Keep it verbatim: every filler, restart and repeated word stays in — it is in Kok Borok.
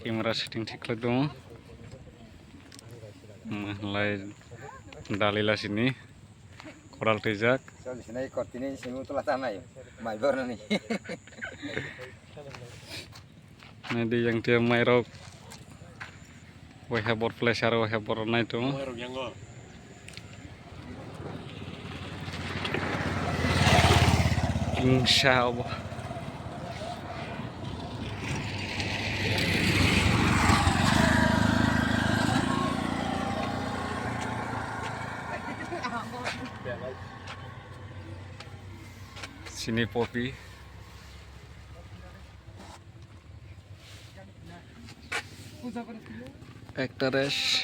Camera setting thik khlai tongo. Mwhlai dalila sini koral twijak. Chol sinai kor tini simu tula tanai. Mai bornani. Naidi yang tiang mairok. Waiha bor place aro waiha bor nai tongo. Kingsa obo. Sini popi. Actress.